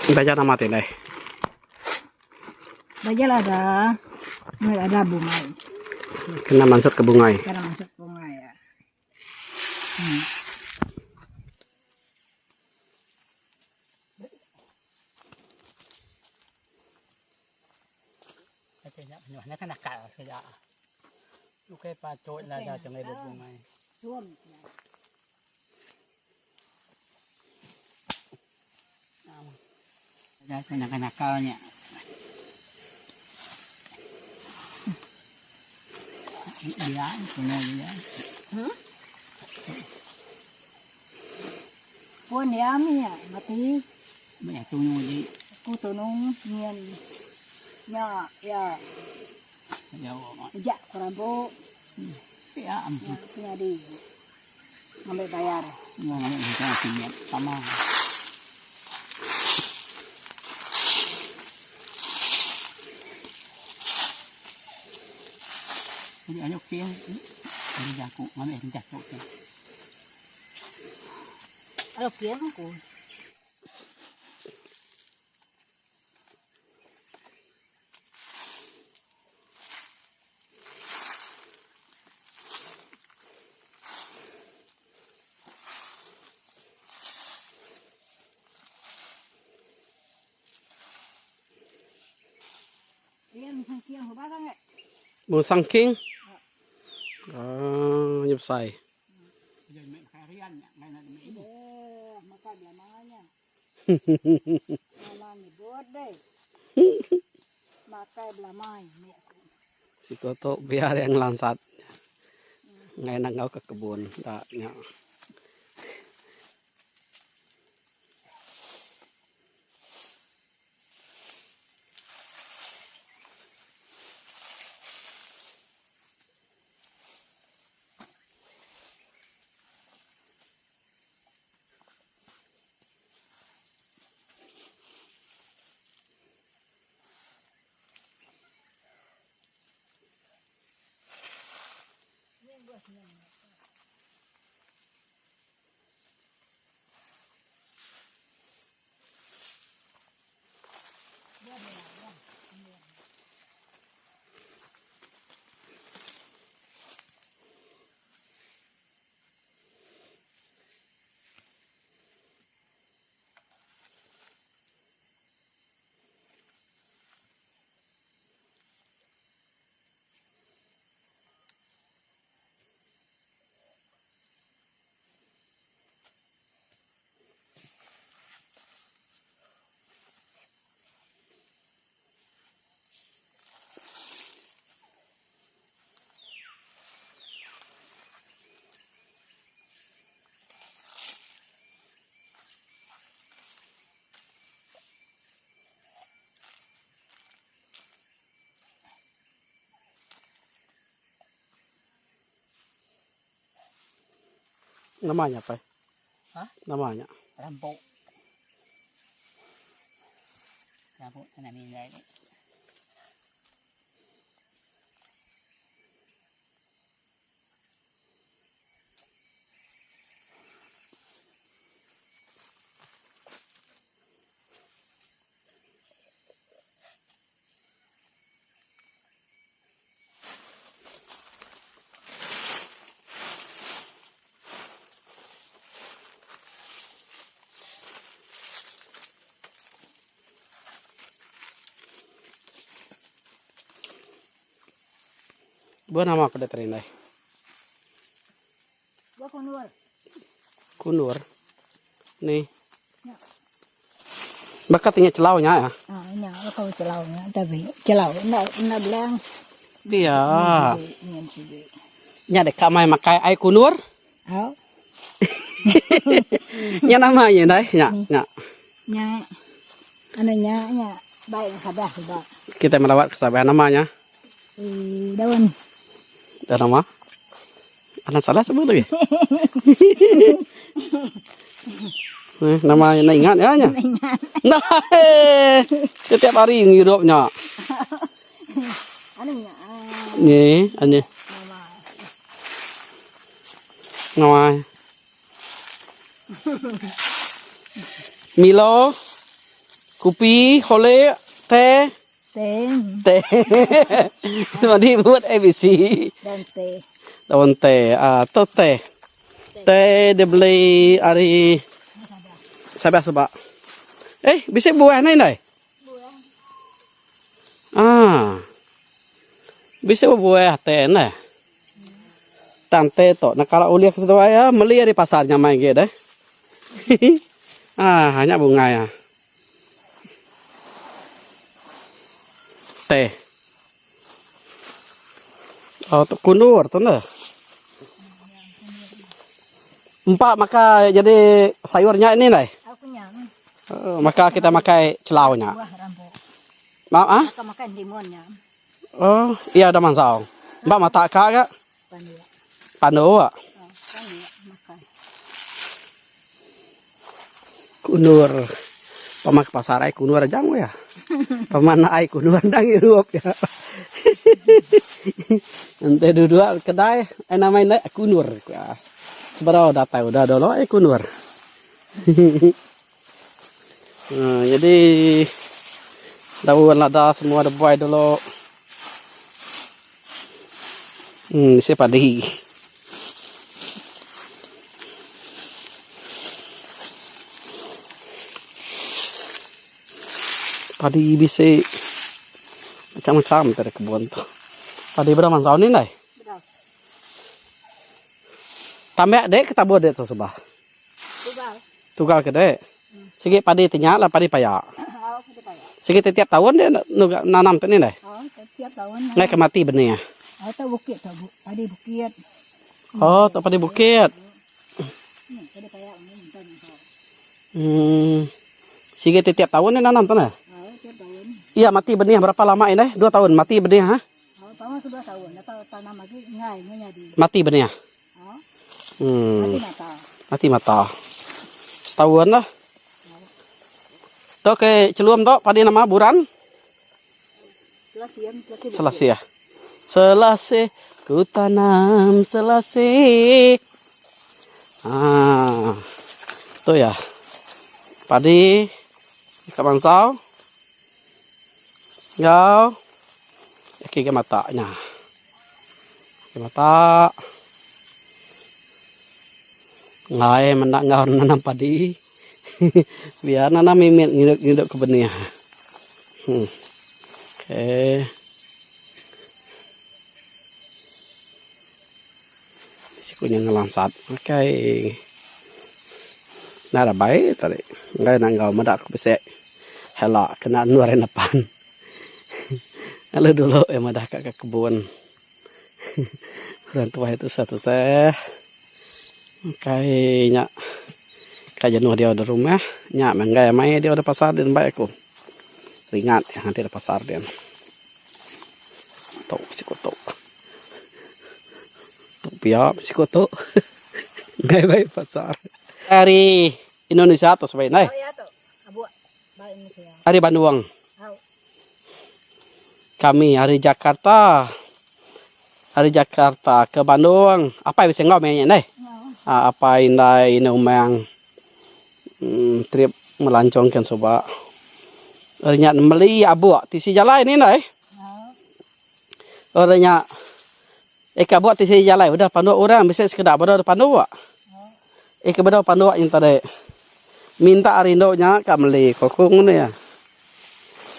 Baja nama ti deh? Baja lada, meh lada bungai. Kena mansut ke bungai. Kena mansut bungai ya. Hmm. Pun iya mih mati. Ku tunung nyin nya iya ujak ku rambu nya penyadi ngambi bayar. Alu ku. Musang king. Ah, nya besai. Siko tu biar iya ngelansat enggai enda enggau ke kebun da nya. Nama nya pai? Ha? Nama nya? Rampok. Rampok tanah minai. Buah nama ke dek rindai? Buah kunur. Kunur. Ni. Ya. Baka ti nya celau nya ya. Ah, nya baka celau nya tapi celau enda enda belang. Dia. Nya deka mai makai ai kunur. Au. Nya nama nya indai nya nya. Nya anu nya nya baik sabah suba. Kita melawat ke Sabah nama nya. Eh daun. Daun nama? Anak salah sebut lagi. eh, nama nya ingat ya nya. Ingat. Nah, eh, setiap hari ngirup nya. Anu nya. Ni, anu. Nama. Nama. Milo. Kupi, hole, teh. Teh. Teh. Madi buat ABC. Daun teh. Daun teh. Ah, tu teh. Teh dia beli ari Sabah Sabah. Eh, bisi buah ni ndai? Buah. Ah. Bisi buah teh neh. Tang teh tu nak kalau ulih ke seduai ya, meli ari pasar nyamai agi deh. ah, nya bungai ah. Teh. Oh, tu kundur tu neh. Empa maka jadi sayur nya ini nai. Aku nya. Uh, maka kita makai celau nya. Buah rambut. Maaf ah? Maka makan timun nya. Oh, iya ada mansau. Empa mata ka ga? Pandu. Pandu ah. Oh, pandu makan. Kundur. Pama ke pasar ai kundur aja mu ya. Pamana ai kundur ndang irup ya. Ente duduk kedai ai nama indai kundur. Sebarau datai udah dulu ai kundur. Hmm, jadi daun lada semua debuai dulu. Hmm, isi padi. Padi bisi macam-macam tadi kebun tu. Padi berapa mansau ni ndai? Tambak dek ke tabur dek tu sebah? Tugal. Tugal ke dek? Sigi padi ti nya lah padi paya. Sigi tiap taun dia nanam tu ni deh. Tiap taun. Ngai ke mati benih. Oh tu bukit tu padi bukit. Oh tu padi bukit. Ni padi paya ni entah ni. Hmm. Sigi tiap taun dia nanam tu neh. Oh tiap taun. Iya mati benih berapa lama ini? 2 tahun mati benih ha? Oh pama 2 tahun atau tanam lagi ngai nyadi. Mati benih. Oh. Hmm. Mati mata. Mati mata. Setahun lah. Tu ke celum tu padi nama buran? Selasih. Selasih. Selasih ku tanam selasih. Ah. Tu ya. Padi dekat bangsau. Enggau aki ga mata nya. Aki mata. Enggai menda enggau nanam padi. Biar nanam mimit ngidup ngidup ke benih. Hmm. Okey. Siku nya ngelansat. Okey. Enda baik tadi. Enggai nak enggau meda ku bisi. Hela kena endur iya nepan. Lalu dulu iya madah ka ke kebun. Orang tuai tusah tusah. Kai nya ka jenuh dia da rumah nya meh enggai mai dia da pasar din bai aku. Ringat iya nganti da pasar din. Tu siku tu. Tu pia siku tu. Enggai bai pasar. Ari Indonesia tu sebai nai. Ari Bandung. Kami ari Jakarta. Ari Jakarta ke Bandung. Apai bisi enggau meh nya ndai. Apai indai ine umang trip melancong kin suba. Ari nya meli abuk tisi jalai ni ndai. Ari nya ika abuk tisi jalai udah panduk orang bisi sekeda bedau dipanduk. Ika bedau panduk nya tadi. Minta ari indu nya ka meli ko ku ngene iya.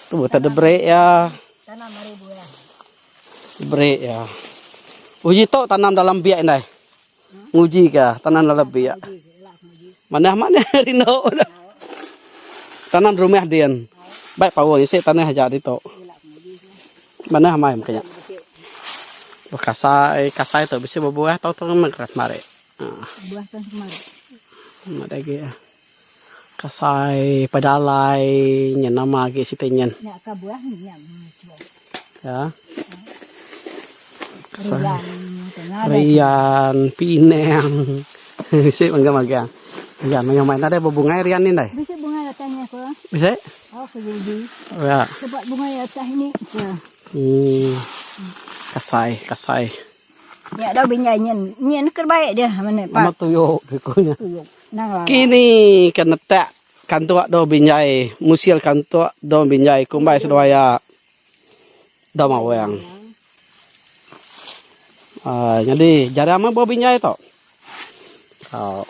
Tu tak ada break iya. Tanam ari buah. Break iya. Uji tu tanam dalam biak indai. Nguji ka tanam dalam biak. Manah manah rindu dah. Tanam rumah din. Baik paung isi tanah aja ditu. Manah amai meka nya. Bekasai kasai tu bisi bebuah tau tu meh kemari. Buah tahun kemarin. Nadai agi ah. Kasai pedalai nyen nama agi siti nyen. Nya ka buah nya jual. Ya. Kasai. Rian, Rian, pinang. Bisi magang-magang. Ya, mayuh mai nadai bebungai rian ni ndai. Bisi bungai atas nya ko. Bisi? Oh, ke uji. Ya. Sebab bungai atas ni. Ya. Kasai, kasai. Nya dau binjai nyin. Nyin ke baik dia mana pak. Nama tuyuk ku nya. Tuyuk. Nang lah. Kini ke netak. Kantuk do binjai musil kantuk do binjai kumbai seduai iya do mawang. Aaa nyadi jarang meh buah binjai tu. Au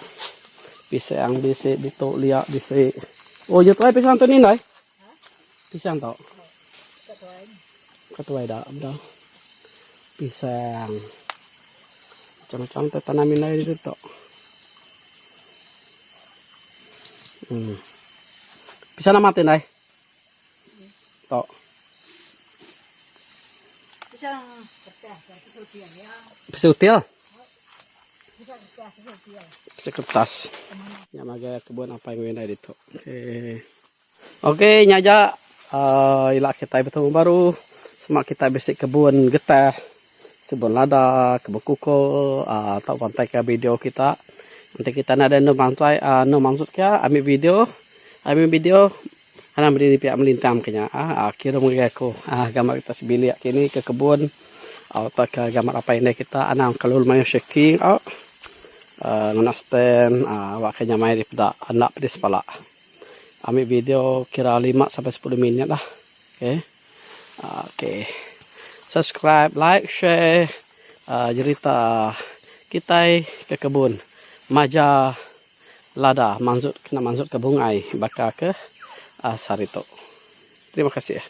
pisang bisi ditu lia bisi. Oh nya tuai pisang tu ni indai? Pisang tu. Ketuai da beda. Pisang. Macam-macam te tanam indai ditu. Hmm. Pisang nama ti indai? Tok. Pisang kertas, pisang util ya. Pisang util? Pisang kertas, pisang util. Pisang kertas. Nya magai kebun apai enggau indai ditu. Okey. Okey nya aja uhh ila kitai betemu baru sema kitai bisi kebun getah, sebun lada, kebun koko uhh tau pantai ka video kita. Enti kita nadai enu pantai uhh enu maksud ka ami video, ami video anang bediri pia melintang ke nya uhh kirum ngagai aku uhh gambar kita sebilik kini ke kebun tauka gambar apai indai kita anang kelalu mayuh shaking au uhh ngena stand uhh awak ka nyamai dipeda enda pedis pala. Ambil video kira 5 sampai 10 minit lah. Okay. Okay. Subscribe, like, share uh, cerita kitai ke kebun maja lada mansut kena mansut ke bungai baka ke uh, sehari tu. Terima kasih.